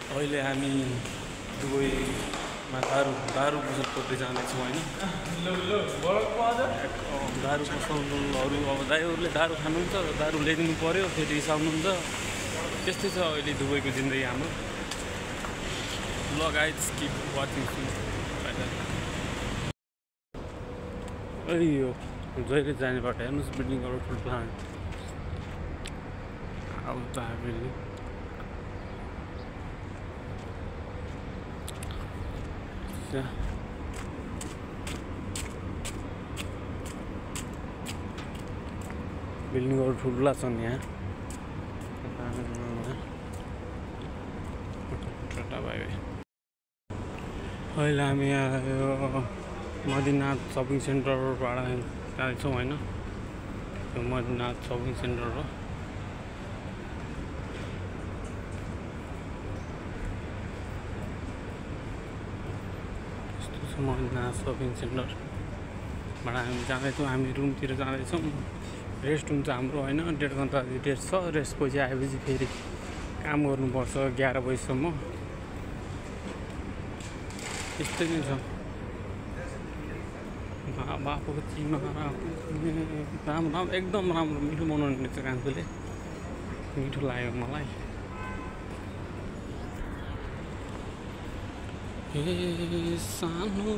अहिले हामी दुबईमा दारु पसल खोज्दै जाँदैछौँ होइन। दारु पसलहरू अब दाइहरूले दारु खानुहुन्छ, दारु ल्याइदिनु पर्यो, फेरि रिसाउनुहुन्छ। त्यस्तै छ अहिले दुबईको जिन्दगी हाम्रो। ल गाइज किप वाचिङ। यो जहिले जाने बाटो हेर्नुहोस्, बिल्डिङहरू ठुल्ठुला अब त हामीले बिल्डिङहरू ठुल्ठुला छन् यहाँ। अहिले हामी यहाँ मदिनाथ सपिङ सेन्टरबाट जाँदैछौँ होइन। यो मदिनाथ सपिङ सेन्टर हो। यस्तो छ मदिनाथ सपिङ सेन्टरबाट हामी जाँदैछौँ। हामी रुमतिर जाँदैछौँ। रेस्ट हुन्छ हाम्रो होइन। 1.5 घन्टा रेस्ट छ। रेस्ट पछि आएपछि फेरि काम गर्नुपर्छ 11 बजीसम्म। यस्तै नै छ। बाबाको चिमा राम्रो एकदम राम्रो मिठो बनाउनु रहेछ कान्छोले। मिठो लाग्यो मलाई। हे सानो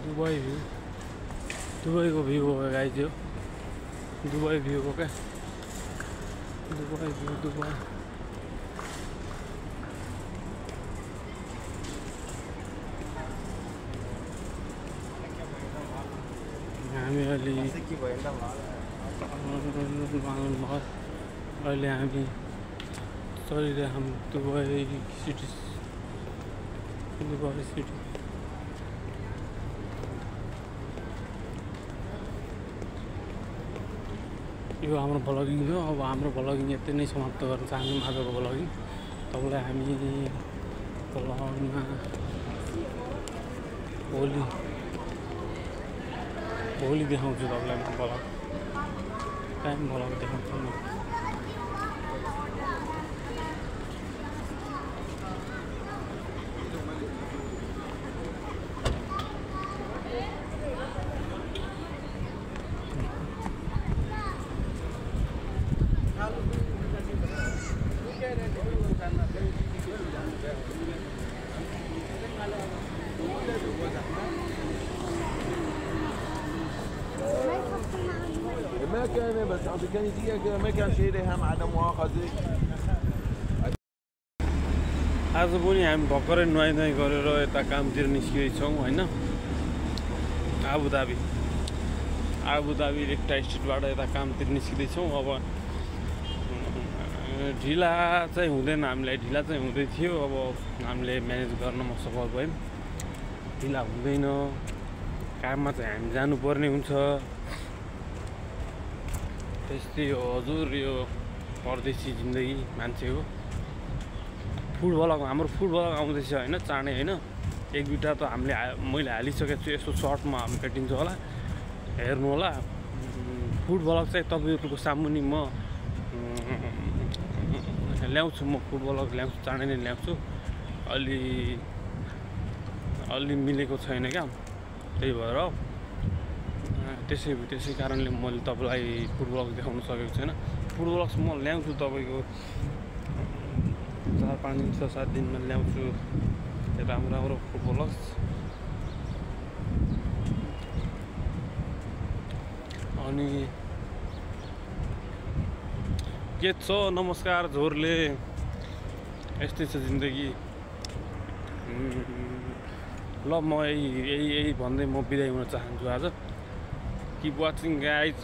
दुबई भ्यू, दुबईको भ्यू हो गाइज यो। दुबई भ्यू हो क्या। Dubai view Dubai. हामी अहिले हामी चलिरहेको दुबई सिटी। दुबई सिटी यो हाम्रो भ्लगिङ हो। अब हाम्रो भ्लगिङ यति नै समाप्त गर्न चाहन्छौँ आजको भ्लगिङ। तपाईँलाई हामी भ्लगमा भोलि देखाउँछु तपाईँलाई म भ्लग। टाइम भ्लग देखाउँछु म। ما كان بس كان يجيك ما كان شيء هم عدم مؤاخذة। आज पनि हामी भर्खरै नुहाइ गरेर यता कामतिर निस्किँदैछौँ होइन। आबुधाबी रेक्टा स्ट्रिटबाट यता कामतिर निस्किँदैछौँ। अब ढिला चाहिँ हुँदैन, हामीलाई ढिला चाहिँ हुँदै थियो। अब हामीले म्यानेज गर्नमा सफल भयौँ। ढिला हुँदैन, काममा चाहिँ हामी जानुपर्ने हुन्छ। त्यस्तै हो हजुर यो परदेशी जिन्दगी मान्छेको। फुड भ्लग हाम्रो फुड भ्लग आउँदैछ होइन चाँडै होइन। 1-2टा त मैले हालिसकेको छु। यसो सर्टमा भेटिन्छ होला, हेर्नु होला। फुड भ्लग चाहिँ तपाईँहरूको सामुन्ने म ल्याउँछु। म फुड भ्लग ल्याउँछु, चाँडै नै ल्याउँछु। अलि मिलेको छैन क्या, त्यही भएर त्यसै कारणले मैले तपाईँलाई फुड भ्लग देखाउन सकेको छैन। फुड भ्लग्स म ल्याउँछु तपाईँको 4-5 दिन 6-7 दिनमा ल्याउँछु राम्रो फुड भ्लग्स। अनि के छ नमस्कार झोरले। यस्तै छ जिन्दगी। ल म यही भन्दै म बिदाइ हुन चाहन्छु आज। Keep watching guys.